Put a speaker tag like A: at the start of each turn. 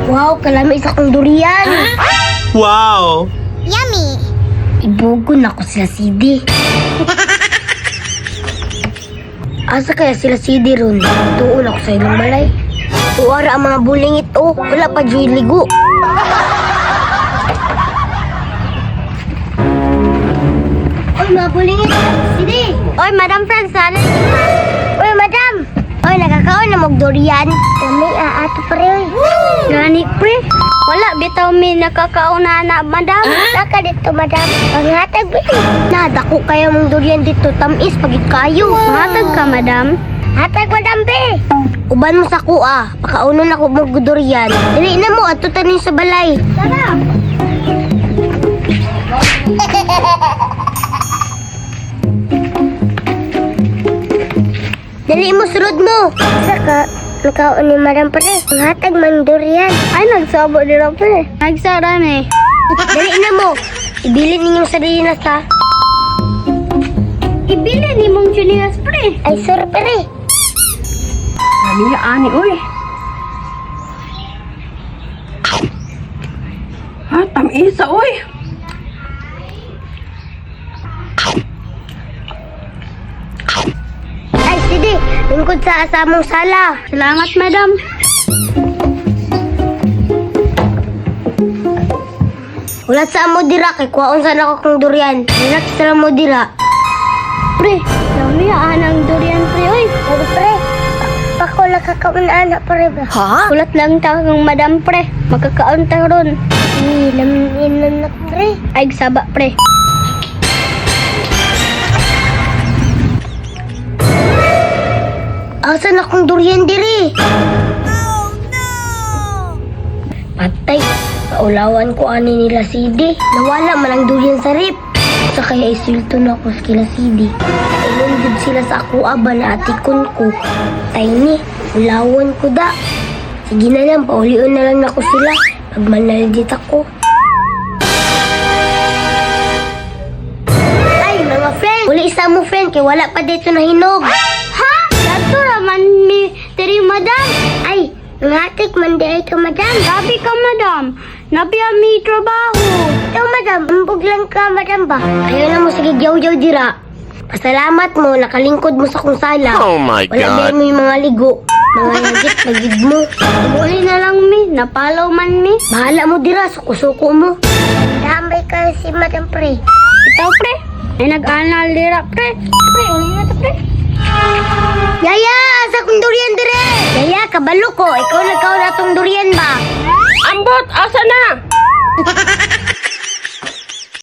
A: Wow, kalami sa kong durian.
B: Wow!
A: Yummy! Ibugon ako sila CD. Asa kaya sila CD ron? Tuon ako sa ilang balay. Tuara ang mga bulingit oh. Wala pa dyo'y ligo. Oy, mga bulingit! CD! Oy, Madam Franz, sana. Oy, Madam! Oy, nakakaon na mog durian. Kami aato pa rin.
C: Gani pre. Wala bitaw mi nakakauna na madam.
A: Saka dito, madam. Panghatag ba? Na, dako kayo mong durian dito. Tamis, pagit kayo.
C: Matag ka madam.
A: Hatag, madam, be. Uban mo sa kuha. Pakaunon ako mong durian. Dili na mo, ato tanin sa balay. Tara. Dali mo, sulod mo. Saka, nakaon ni madam pre. Panghatag man durian.
C: Ay nagsabo dira pre. Nagsara ni.
A: Dali na mo. Ibilin ninyong sarili na sa.
C: Ibili ni mong chinilas pre.
A: Ay, sir, pre.
D: Ani, ani, uy. Ha, tamisa, uy.
A: Ay, sige. Lingkod sa asamong sala.
C: Salamat madam.
A: Wala sa amo dira kay kuwaon sa nako kong durian. Relax sa mo dira.
C: Pre, lami anang durian pre oy.
A: Pero pre, pako nakakaon ana pre ba?
D: Ha?
C: Kulat lang ta kang madam pre. Makakaon ta ron.
A: Eh, lamin na pre.
C: Ay saba pre.
A: Asa na kong durian diri? Oh no! Patay, paulawan ko ani nila CD. Nawala man ang durian sa rip. Sa kaya isulto na ako sa kila CD. Ingon gud sila sa ako aba na atikon ko. Tiny, ulawan ko da. Sige na lang, paulion na lang nako sila. Pag manaldit ako. Ay, mga friend! Uli isa mo friend, kay wala pa dito na hinog.
C: Ha? Dato raman mi diri madam.
A: Ay, nangatik man di ay ka, madam.
C: Grabe ka madam. Nabiya mi trabaho.
A: Ikaw, madam, ambog lang ka, madam ba? Ayaw na mo sige gyaw-gyaw dira. Pasalamat mo, nakalingkod mo sa kong sala.
B: Oh my
A: Wala
B: God.
A: ba mo yung mga ligo? Mga nagit, nagid mo.
C: Uli na lang mi. Napalaw man mi.
A: Bahala mo dira, suko-suko mo. Damay ka si madam pre.
C: Itaw pre. Ay nag-anal dira pre. Pre, uli na ta pre.
A: Yaya, asa kong durian dire? Yaya, kabalo ko. Ikaw nagkaon na tong durian ba?
D: Ambot, asa na?